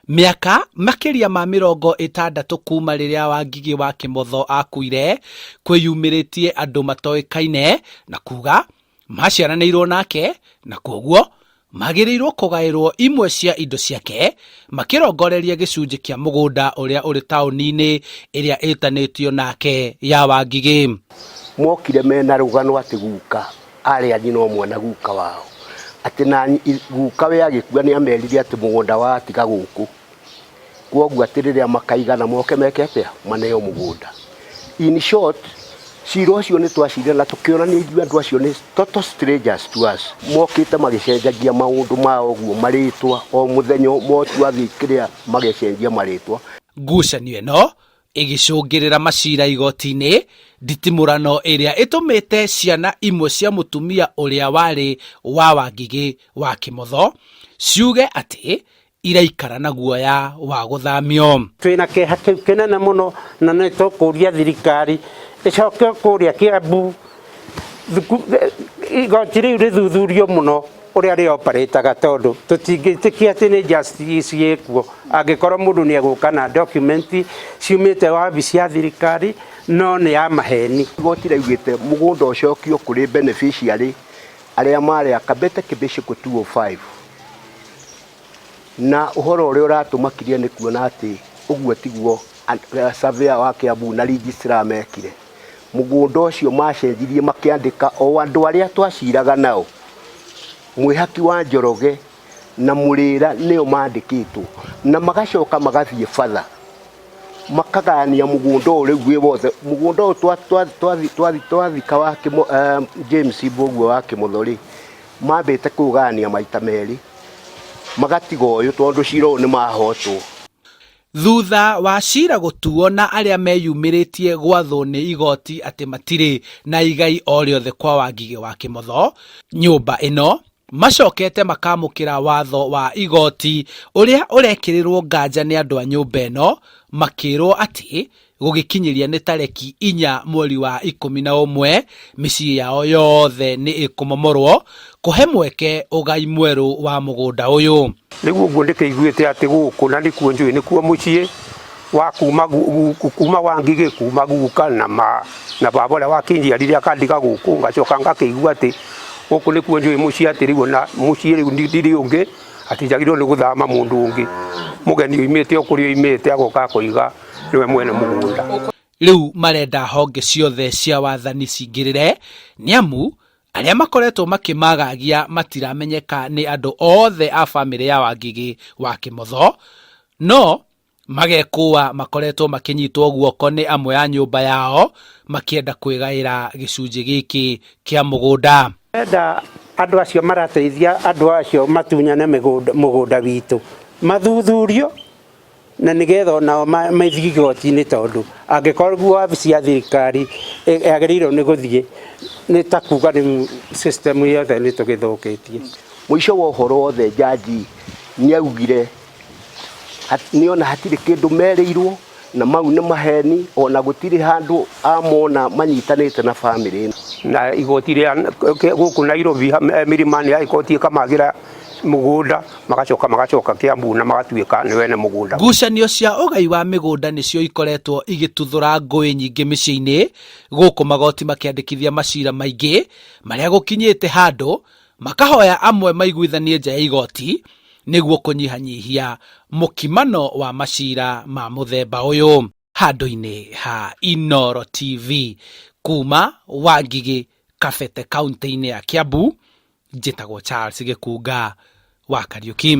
Mĩaka makĩria ma 60 kuma rĩrĩa Wangigĩ wa Kĩmotho akuire, kwĩyumĩrĩtie andũ matoĩkaine na kuga maciaranĩirwo nake na kwoguo magĩrĩirwo kũgaĩrwo imwe cia indo ciake makĩrongoreria gĩcunjĩ kĩa mũgũnda ũrĩa ũrĩ taũni-inĩ ĩrĩa ĩtanĩtio nake ya Wangigĩ. Mokire mena rũgano atĩ guka arĩ a nyina ũmwe na guka wao, atĩ na guka we agĩkua nĩ amerire atĩ mũgũnda wao atiga gũkũ, kwoguo atĩ rĩrĩa makaigana moke meke atĩa, maneo mũgũnda. In short, cira ũcio nĩ twacirire na tũkĩonania ithuĩ andũ acio nĩ total strangers to us. Mokĩte magĩcenjagia maũndũ mao ũguo marĩtwa o mũthenya motua athiĩ kĩrĩa magecenjia marĩtwa. Ngucanio ĩno ĩgĩcũngĩrĩra macira igoti-inĩ, nditimũrano ĩrĩa ĩtũmĩte ciana imwe cia mũtumia ũrĩa warĩ wa Wangigĩ wa Kĩmotho ciuge atĩ iraikara na guoya wa gũthamio. Twĩna kĩeha kĩu kĩnene mũno na nĩ tũkũria thirikari ĩcoke kũrĩa Kĩambu igoti rĩu rĩthuthurio mũno ũrĩa rĩ operate-aga tondũ tũtingĩtĩkia atĩ nĩ justice ĩkuo angĩkorwo mũndũ nĩ egũka na document ciumĩte wabici ya thirikari no nĩ ya maheni. Igoti rĩaugĩte mũgũnda ũcokio kũrĩ beneficiary arĩa marĩ a Kabete Kĩbĩcĩkũ 205 na ũhoro ũrĩa ũratũmakirie nĩ kuona atĩ ũguo tiguo surveyor wa Kiambu na registrar mekire. Mũgũnda ũcio macenjirie makĩandĩka o andũ arĩa twaciraga nao, Mwĩhaki wa Njoroge na Mũrĩra nĩo mandĩkĩtwo, na magacoka magathiĩ batha makagayania mũgũnda ũyũ rĩu wĩ wothe. Mũgũnda ũyũ twathika wa James Mbũgua wa Kĩmotho rĩ, mambĩte kũũgayania maita merĩ, magatiga ũyũ tondũ cira ũyũ nĩ mahotwo. Thutha wa cira gũtuo na arĩa meyumĩrĩtie gwathwo nĩ igoti atĩ matirĩ na igai o rĩothe kwa Wangigĩ wa Kĩmotho, nyũmba ĩno macokete makamũkĩra watho wa igoti ũrĩa ũrekĩrĩrwo nganja nĩ andũ a nyũmba ĩno makĩrwo atĩ gũgĩkinyĩria nĩ tarĩki 4 mweri wa 11 mĩciĩ yao yothe nĩ ĩkũmomorwo kũhe mweke ũgai mwerũ wa mũgũnda ũyũ. Rĩu ũguo ndĩkĩiguĩte atĩ gũkũ na nĩkuo njũĩ nĩkuo mũciĩ wa kuma kuma Wangigĩ kuma guka na ma na baba ũrĩa wakĩnjiarire akandiga gũkũ ngacoka ngakĩigua atĩ gũkũ nĩkuo njũĩ mũciĩ atĩ rĩu ona mũciĩ rĩu ndirĩ ũngĩ atĩ njagĩrĩirwo nĩ gũthama mũndũ ũngĩ mũgeni oimĩte o kũrĩa oimĩte agoka akoiga nĩwe mwene mũgũnda. Rĩu marenda honge ciothe cia wathani cingĩrĩre nĩamu arĩa makoretwo makĩmagagia matiramenyeka nĩ andũ othe a bamĩrĩ ya Wangigĩ wa Kĩmotho, no magekũa makoretwo makĩnyitwo guoko nĩ amwe a nyũmba yao makĩenda kwĩgaĩra gĩcunjĩ gĩkĩ kĩa mũgũnda. Enda andũ acio marateithia andũ acio matunyane mũgũnda witũ mathuthurio na nĩgetha onao mathiĩ igoti-inĩ tondũ angĩkorwo wabici ya thirikari yagĩrĩirwo nĩ gũthiĩ nĩ ta kuga rĩu system yothe nĩ tũgĩthũkĩtie. Mũico wa ũhoro wothe njanji nĩ augire nĩona hatirĩ kĩndũ merĩirwo na mau nĩ maheni ona gũtirĩ handũ amona manyitanĩte na bamĩrĩ ĩno. Na igoti rĩa gũkũ Nairobi Milimani High Court ĩkamagĩra mũgũnda magacoka magacoka Kiambu na magatuĩka nĩ wene mũgũnda. Ngucanio cia ũgai wa mĩgũnda nĩcio ikoretwo igĩtuthũra ngũĩ nyingĩ mĩciĩ-inĩ, gũkũ magoti makĩandĩkithia macira maingĩ marĩa gũkinyĩte handũ makahoya amwe maiguithanie nja ya igoti nĩguo kũnyihanyihia mũkimano wa macira ma mũthemba ũyũ. Handũ-inĩ ha Inooro TV kuma Wangigĩ, Kabete kauntĩ-inĩ ya Kiambu, njĩtagwo Charles Gĩkunga wa Kariuki.